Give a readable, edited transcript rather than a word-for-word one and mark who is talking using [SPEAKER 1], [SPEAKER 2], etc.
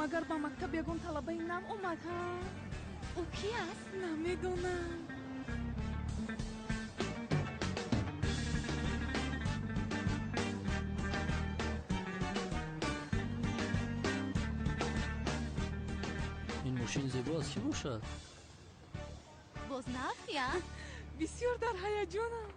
[SPEAKER 1] Магар ба мактаб ягон талабаи нав омад, ҳа?
[SPEAKER 2] Ӯ ки аст?
[SPEAKER 1] Намедонам.
[SPEAKER 3] Ин мошин зебо аст, чӣ бошад?
[SPEAKER 2] Боз нафт, я?
[SPEAKER 1] Бисёр дар ҳаяҷонам.